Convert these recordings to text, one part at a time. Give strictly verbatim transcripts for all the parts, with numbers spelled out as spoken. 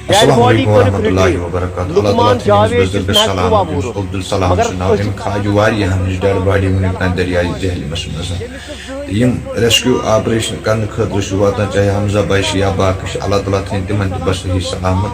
السلام علیکم ورحمۃ اللہ وبرکاتہ۔ اللہ تعالیٰ تھٲینَس بزرگس سلامت، یُس عبدالسلام چھُ ناو، أمۍ کھاجہِ واریاہن ہٕنٛز ڈیڈ باڈی وٕنیُک تام دریایہِ جہلمس منٛز۔ تہٕ یِم ریسکیو آپریشن کرنہٕ خٲطرٕ چھُ واتان، چاہے حمزہ بھائی چھِ یا باقٕے چھِ، اللہ تعالیٰ تھٲینۍ تِمن تہِ بصحیح سلامت۔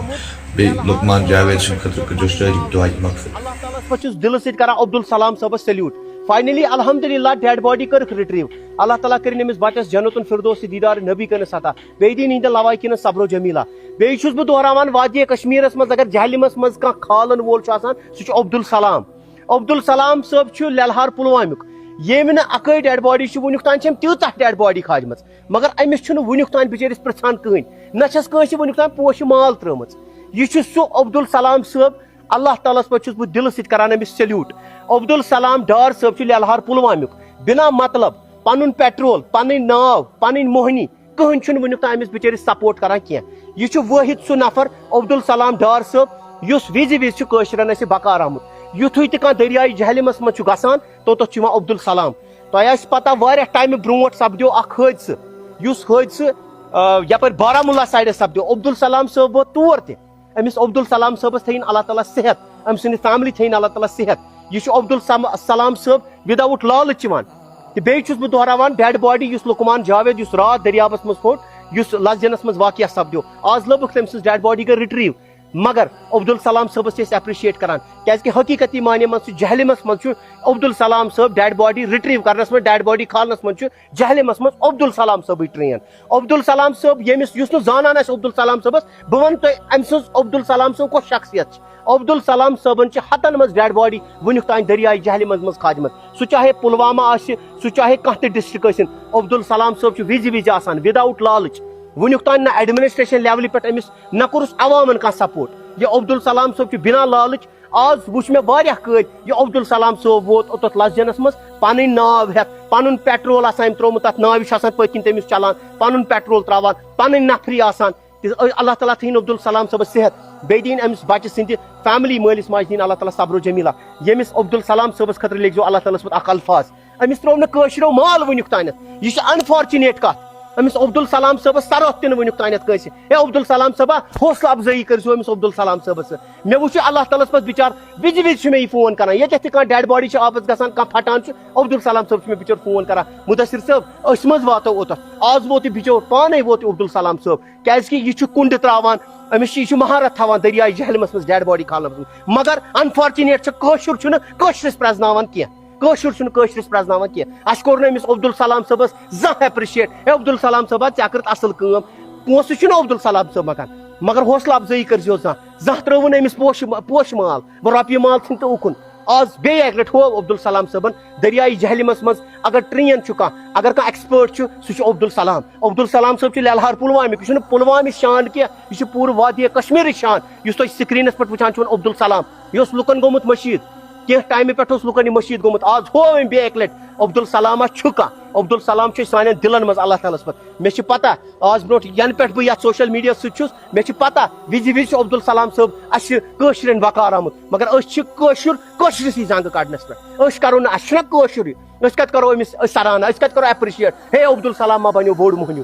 بیٚیہِ لقمان جاوید سٕنٛدِ خٲطرٕ کٔرۍزیو سٲری دُعایہِ مغفرت۔ اللہ تعالیٰ ہس پٮ۪ٹھ چھُس دِلہٕ سۭتۍ کران عبدالسلام صٲبس سلیوٹ۔ فاینلی الحمدللہ ڈیڈ باڈی کٔرٕکھ رِٹریٖو۔ اللہ تعالیٰ کٔرِنۍ أمِس بچس جنت الفردوس دِیدار نبی کٔرِنَس عطا۔ بیٚیہِ دِیِن یِہنٛدٮ۪ن لواحقیٖنَن صبر و جمیلہ۔ بیٚیہِ چھُس بہٕ دۄہراوان، وادی کشمیرس منٛز اگر جہلمس منٛز کانٛہہ کھالن وول چھُ آسان، سُہ چھُ عبدالسلام۔ عبدالسلام صٲب چھُ لٮ۪لہار پُلوامیُک۔ ییٚمہِ نہٕ اَکٲے ڈیڈ باڈی چھِ، وٕنیُک تام چھِ أمۍ تیٖژاہ ڈیڈ باڈی کھاجمٕژ، مگر أمِس چھُنہٕ وٕنیُک تام بِچٲرِس پرٛژھان کٕہٕنۍ، نہ چھَس کٲنٛسہِ وٕنیُک تام پوشہِ مال ترٛٲومٕژ۔ یہِ چھُ سُہ عبدالسلام صٲب، اللہ تعالیٰ ہَس پٮ۪ٹھ چھُس بہٕ دِلہٕ سۭتۍ کران أمِس سلیوٹ۔ عبدالسلام ڈار صٲب چھُ لٮ۪لہار پُلوامیُک، بِنا مطلب پَنُن پیٹرول، پَنٕنۍ ناو، پَنٕنۍ موہنی، کٕہٕنۍ چھُنہٕ وٕنیُک تام أمِس بِچٲرِس سپورٹ کران کینٛہہ۔ یہِ چھُ وٲحد سُہ نفر، عبدالسلام ڈار صٲب، یُس وِزِ وِزِ چھُ کٲشرٮ۪ن اَسہِ بکار آمُت۔ یُتھُے تہِ کانٛہہ دٔریاے جہلمس منٛز چھُ گژھان، توٚتتھ چھُ یِوان عبدالسلام۔ تۄہہِ آسہِ پتہ، واریاہ ٹایمہٕ برونٛٹھ سپدیو اکھ حٲدثہٕ، یُس حٲدثہٕ، آ، یپٲرۍ بارہمولہ سایڈس سپدیو۔ عبدالسلام صٲب ووت تور تہِ۔ أمِس عبدالسلام صٲبس تھٲیِن اللہ تعالیٰ صحت، أمۍ سٕنٛدِ فیملی تھٲیِن اللہ تعالیٰ صحت۔ یہِ چھُ عبدالسلام صٲب وداؤٹ لالچ یِوان۔ تہٕ بیٚیہِ چھُس بہٕ دۄہراوان، ڈیڈ باڈی یُس لقمان جاوید، یُس راتھ دٔریابَس منٛز پھوٚٹ، یُس لزجنَس منٛز واقعہ سپدیو، آز لٔبٕکھ تٔمۍ سٕنٛز ڈیڈ باڈی گٔے رِٹریٖو۔ مگر عبدالسلام صٲبَس چھِ أسۍ اپریشیٹ کران، کیازِ کہِ حقیٖقتی معنی منٛز چھُ جہلمس منٛز چھُ عبدالسلام صٲب ڈیڈ باڈی رِٹریٖو کرنَس منٛز، ڈیڈ باڈی کھالنَس منٛز چھُ جہلمس منٛز عبدالسلام صٲبٕے ٹرین۔ عبدالسلام صٲب ییٚمِس، یُس نہٕ زانان آسہِ عبدالسلام صٲبَس، بہٕ وَنہٕ تۄہہِ أمۍ سٕنٛز عبدالسلام صٲب کۄس شخصیت چھِ۔ عبدالسلام صٲبن چھِ ہتن منٛز ڈیڈ باڈی وٕنیُک تام دٔریاے جہلمس منٛز کھاجمژ۔ سُہ چاہے پلوامہ آسہِ، سُہ چاہے کانٛہہ تہِ ڈسٹرکٹ ٲسِن، عبدالسلام صٲب چھُ وِزِ وِزِ آسان، وداؤٹ لالچ۔ وٕنیُک تام نہ ایڈمنسٹریشن لیولہِ پٮ۪ٹھ أمِس، نہ کوٚرُس عوامن کانٛہہ سپورٹ۔ یہِ عبدالسلام صٲب چھُ بِنا لالچ۔ آز وٕچھ مےٚ واریاہ کٲلۍ، یہِ عبدالسلام صٲب ووت اوٚتتھ لزجنس منٛز پنٕنۍ ناو ہٮ۪تھ، پنُن پیٹرول آسان أمۍ ترٛوومُت، تتھ ناوِ چھُ آسان پٔتۍ کِنۍ تٔمِس چلان، پنُن پیٹرول ترٛاوان، پنٕنۍ نفری آسان۔ تہٕ اللہ تعالیٰ تھٲیِن عبدالسلام صٲبس صحت، بیٚیہِ دِیِن أمِس بچہِ سٕنٛدِ فیملی مٲلِس ماجہِ دِیِن اللہ تعالیٰ صبر و جمیلہ۔ ییٚمِس عبدالسلام صٲبس خٲطرٕ لیکھزیو اللہ تعالیٰ ہس پتہٕ اکھ الفاظ، أمِس ترٛوو نہٕ کٲشریو مال وٕنیُک تانٮ۪تھ۔ یہِ چھِ انفارچُنیٹ کتھ۔ أمِس عبدالسلام صٲبس سرٛوتھ تہِ نہٕ وٕنیُک تانٮ۪تھ کٲنٛسہِ۔ ہے عبدالسلام صٲبا، حوصلہٕ افزٲیی کٔرۍزیو أمِس عبدالسلام صٲبس۔ مےٚ وٕچھ یہِ اللہ تعالیٰ ہس پتہٕ بِچار وِزِ وِزِ چھُ مےٚ یہِ فون کران، ییٚتٮ۪تھ تہِ کانٛہہ ڈیڈ باڈی چھِ آبس گژھان، کانٛہہ پھٹان چھُ، عبدالسلام صٲب چھُ مےٚ بِچور فون کران، مُدثر صٲب، أسۍ مہ حظ واتو اوٚتتھ۔ آز ووت یہِ بِچور پانے، ووت یہِ عبدالسلام صٲب۔ کیازِ کہِ یہِ چھُ کُنڈٕ تراوان، أمِس چھِ، یہِ چھُ مہارت تھاوان دٔریاے جہلمس منٛز ڈیڈ باڈی کھالنس منٛز۔ مگر انفارچُنیٹ چھِ، کٲشُر چھُنہٕ کٲشرِس پرزناوان کینٛہہ، کٲشُر چھُنہٕ کٲشرِس پرزناوان کینٛہہ۔ اسہِ کوٚر نہٕ أمِس عبدالسلام صٲبس زانٛہہ اپریشیٹ، ہے عبدالسلام صٲبا، ژےٚ کٔرٕتھ اصل کٲم۔ پونٛسہٕ چھُنہٕ عبدالسلام صٲب مگان، مگر حوصلہٕ افزٲیی کٔرۍزیو زانٛہہ۔ زانٛہہ ترٛٲوٕن أمِس پوشہِ ما-، پوشہِ مال، وۄنۍ رۄپیہِ مال ژھٕن تہٕ اُکُن۔ آز بیٚیہِ اکہِ لٹہِ ہوو عبدالسلام صٲبن دٔریایہِ جہلمس منٛز اگر ٹرین چھُ کانٛہہ، اگر کانٛہہ ایکسپٲرٹ چھُ، سُہ چھُ عبدالسلام۔ عبدالسلام صٲب چھُ لٮ۪لہار پُلوامیُک، یہِ چھُنہٕ پُلوامِچ شان کینٛہہ، یہِ چھُ پوٗرٕ وادی کشمیرٕچ شان۔ یُس تُہۍ سکرینس پٮ۪ٹھ وٕچھان چھِو عبدالسلام، یہِ اوس لُکن گوٚمُت مٔشیٖد، کینٛہہ ٹایمہِ پٮ۪ٹھ اوس لُکن یہِ مٔشیٖد گوٚمُت۔ آز ہوو أمۍ بیٚیہِ اکہِ لٹہِ عبدالسلام چھُ کانٛہہ، عبدالسلام چھُ أسۍ سانٮ۪ن دِلن منٛز اللہ تعالیٰ ہس پتہٕ۔ مےٚ چھِ پتہ، آز برونٛٹھ ینہٕ پٮ۪ٹھ بہٕ یتھ سوشل میڈیا سۭتۍ چھُس، مےٚ چھِ پتہ وِزِ وِزِ چھُ عبدالسلام صٲب اسہِ کٲشرٮ۪ن بکار آمُت، مگر أسۍ چھِ کٲشُر کٲشرِسٕے زنٛگہٕ کڑنس پٮ۪ٹھ۔ أسۍ کرو نہٕ، اسہِ چھُنہ کٲشُرٕے، أسۍ کتہِ کرو أمِس، أسۍ سرانہ، أسۍ کتہِ کرو اپریشیٹ؟ ہے عبدالسلام ما بنیو بوٚڑ موہنیو،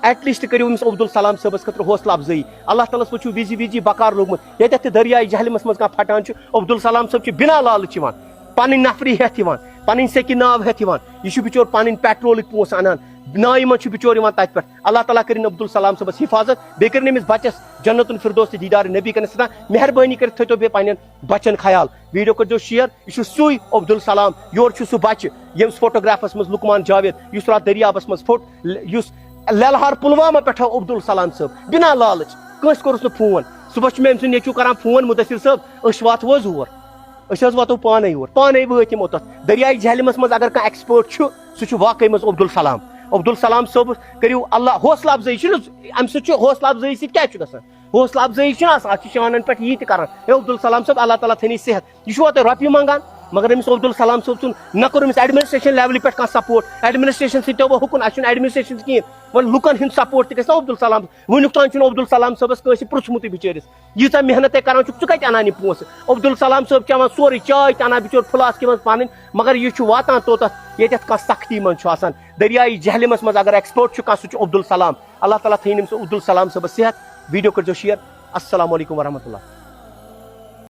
ایٹ لیسٹ کٔرِو أمِس عبدالسلام صٲبس خٲطرٕ حوصلہٕ افزٲیی۔ اللہ تعالیٰ ہس پٮ۪ٹھ چھُ وِزِ وِزِ بکار لوٚگمُت، ییٚتٮ۪تھ تہِ دٔریایہِ جہلمس منٛز کانٛہہ پھٹان چھُ، عبدالسلام صٲب چھُ بنا لالچ یِوان، پنٕنۍ نفری ہٮ۪تھ یِوان، پنٕنۍ سیٚکہِ ناو ہٮ۪تھ یِوان۔ یہِ چھُ بِچور پنٕنۍ پیٹرولٕکۍ پونٛسہٕ انان، نایہِ منٛز چھُ بِچور یِوان تتہِ پٮ۪ٹھ۔ اللہ تعالیٰ کٔرِنۍ عبدالسلام صٲبس حفاظت، بیٚیہِ کٔرِنۍ أمِس بچس جنت الفردوس تہٕ دیدار نبی کٔرِنَس عطا۔ مہربٲنی کٔرِتھ تھٲیتو بیٚیہِ پننٮ۪ن بچن خیال۔ ویڈیو کٔرۍزیو شیئر۔ یہِ چھُ سُے عبدالسلام، یورٕ چھُ سُہ بچہِ ییٚمِس فوٹوگرافس منٛز لقمان جاوید، یُس راتھ دٔریابس منٛز پھوٚٹ، یُس لٮ۪لہار پُلوامہ پٮ۪ٹھ آو عبدالسلام صٲب بنا لالچ، کٲنٛسہِ کوٚرُس نہٕ فون۔ صُبحس چھُ مےٚ أمۍ سُنٛد نیٚچوٗ کران فون، مُدثر صٲب، أسۍ واتو حظ اور؟ أسۍ حظ واتو پانے یور، پانے وٲتۍ یِم اوٚتتھ۔ دٔریاے جہلمس منٛز اگر کانٛہہ ایکسپٲرٹ چھُ، سُہ چھُ واقعی منٛز عبدالسلام۔ عبدالسلام صٲب، کٔرِو اللہ حوصلہٕ افزٲیی، چھُنہٕ امہِ سۭتۍ چھُ، حوصلہٕ افزٲیی سۭتۍ کیٛاہ چھُ گژھان؟ حوصلہٕ افزٲیی چھِنہٕ آسان، اَتھ چھِ شانَن پٮ۪ٹھ یی تہِ کَران۔ ہے عبدالسلام صٲب، اللہ تعالیٰ تھٲینی صحت۔ یہِ چھُوا تۄہہِ رۄپیہِ منٛگان؟ مگر أمِس عبدالسلام صٲب سُنٛد نہ کوٚر أمِس ایڈمنسٹریشن لیولہِ پٮ۪ٹھ کانٛہہ سپورٹ۔ ایڈمنسٹریشن سۭتۍ تہِ وۄنۍ حُکُن، اَسہِ چھُنہٕ ایڈمنسٹریشن سۭتۍ کِہیٖنۍ۔ وۄنۍ لُکَن ہُنٛد سپورٹ تہِ گژھِ نا عبدالسلام۔ وٕنیُک تام چھُنہٕ عبدالسلام صٲبَس کٲنٛسہِ پرٛژھمُتٕے بِچٲرِس۔ ییٖژاہ محنت ہے کَران چھُکھ، ژٕ کَتہِ اَنان یِم پونٛسہٕ؟ عبدالسلام صٲب چٮ۪وان سورُے، چاے تہِ اَنان بِچور، فلاسکہِ منٛز پَنٕنۍ، مگر یہِ چھُ واتان توٚتَتھ، ییٚتٮ۪تھ کانٛہہ سختی منٛز چھُ آسان۔ دٔریایہِ جہلِمَس منٛز اگر ایکسپٲرٹ چھُ کانٛہہ، سُہ چھُ عبدالسلام۔ اللہ تعالیٰ تھٲیِن أمِس عبدالسلام صٲبَس صحت۔ ویڈیو کٔرزیو شیئر۔ السلام علیکم ورحمۃ اللہ۔